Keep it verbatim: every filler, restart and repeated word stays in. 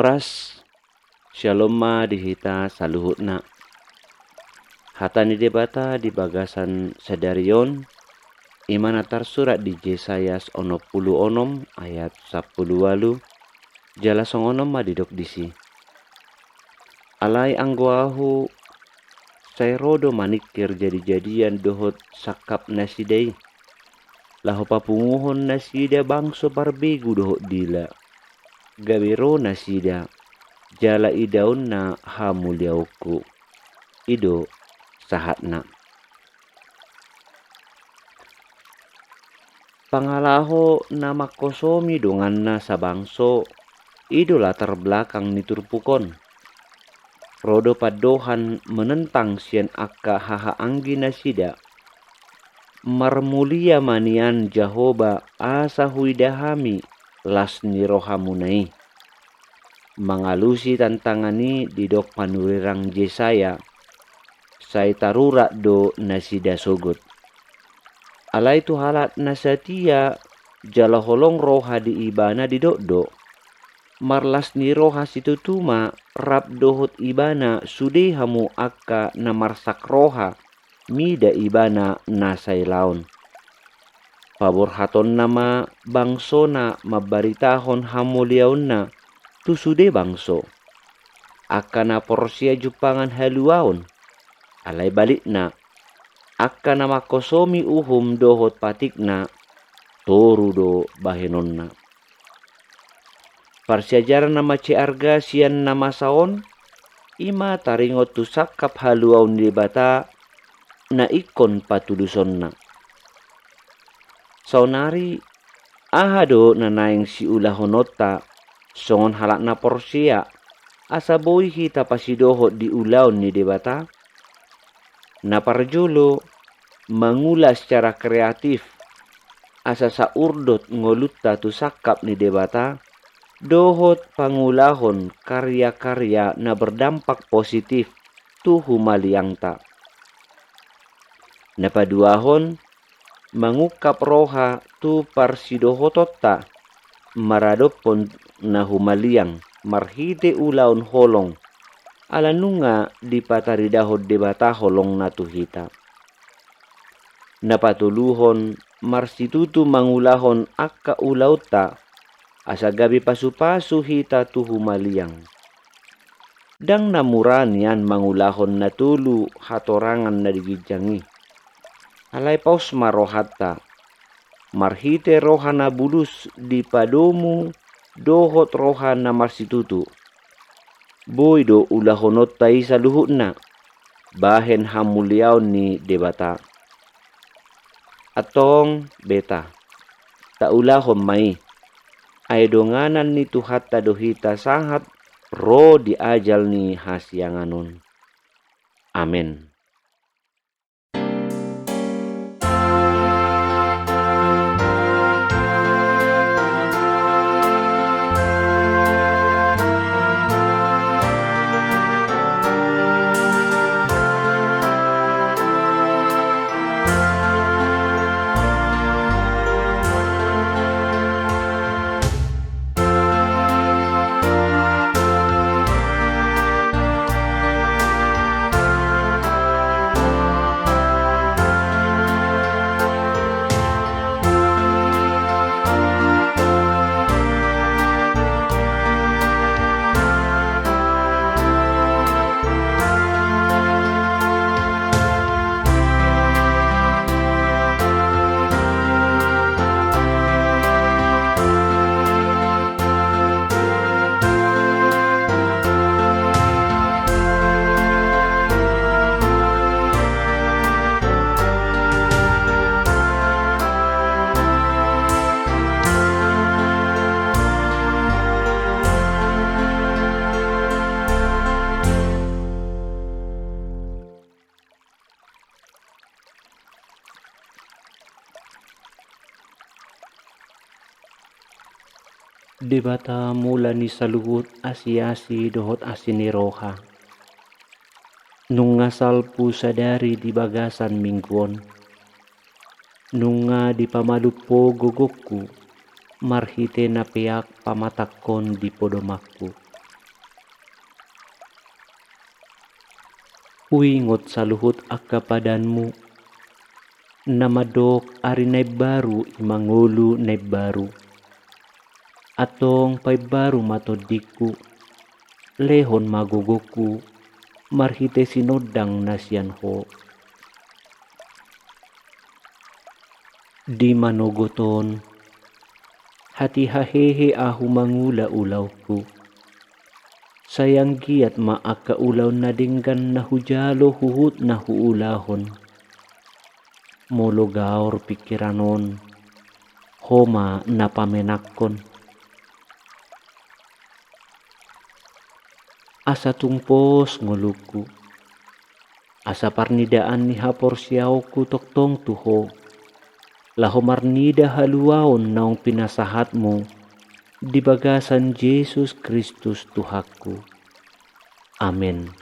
Horas, syalom ma di hita saluhutna. Hata ni Debata di bagasan sadari on, i ma na tarsurat di Jesayas onom pulu onom ayat sampulu ualu, jala songon on ma didok disi. Alai anggo ahu, sai ro do maningkir jadi-jadian dohot sangkap nasida i, laho papunguhon nasida bangso parbegu dohot dila. Gabe ro nasida, jala idaonna hamuliaonku. I do sahatna. Pangalaho na mangkosomi donganna sabangso, i do latar belakang ni turpuk on. Ro do pandohan menentang sian angka hahaanggi nasida. Marmulia ma nian Jahowa, asa huida hami las ni rohamuna i. Mangalusi tantangan i didok panurirang Jesaya, sai tarurat do nasida sogot. Alai tu halak na satia jala holong roha di Ibana didok do, marlas ni roha situtu ma rap dohot Ibana sude hamu angka na marsak roha mida Ibana na sailaon. Paborhatonna ma bangsona mambaritahon hamuliaonna tu sude bangso. Angka na porsea jumpangan haluaon, alai balikna, angka na mangkosomi uhum dohot patikna, toru do bahenonna. Parsiajaran na mansai arga sian na masa on, i ma taringot tu sangkap haluaon ni Debata na ingkon patulusonna. Saonari, aha do na naeng siulahononta songon halak na porsea, asa boi hita pasidohot di ulaon ni Debata? Na parjolo, mangula secara kreatif, asa saurdot ngolunta tu sangkap ni Debata, dohot pangulahon karya-karya na berdampak positif tu humaliangta. Na paduahon, mangungkap roha tu parsidohotonta, maradophon na humaliang marhite ulaon holong, ala nunga dipataridahon Debata holongna tu hita. Na patoluhon, marsitutu mangulahon angka ulaonta, asa gabe pasu-pasu hita tu humaliang. Ndang na mura nian mangulahon na tolu hatorangan na di ginjang i. Alai paus ma rohanta, marhite roha na bulus dipadomu dohot roha na marsitutu. Boi do ulahononta i saluhutna bahen hamuliaon ni Debata. Antong beta, taulahon ma i, ai donganan ni Tuhanta do hita sahat ro di ajal ni hasiangan on. Amen. Debata mula ni saluhut asi-asi dohot asi ni roha. Nunga salpu sadari di bagasan minggu on. Nunga dipamalum Ho gogongku, marhite na peak pamatangkon di podomanku. Huingot saluhut angka padanmu, na mandok ari na imbaru i ma ngolu na imbaru. Antong paimbaru ma tondingku, lehon ma gogongku marhite sinondang na sian Ho. Di manogot on, hatiha hehe ahu mangula ulaonku. Sai anggiat ma angka ulaon na denggan na hujalo huhut na huulahon. Molo gaor pingkiran on, Ho ma na pamenakkon. Asa tung pos ngolungku, asa parnidaan ni haporseaonku tongtong tu Ho, laho marnida haluaon naung pinasahatmu di bagasan Jesus Kristus Tuhanku. Amen.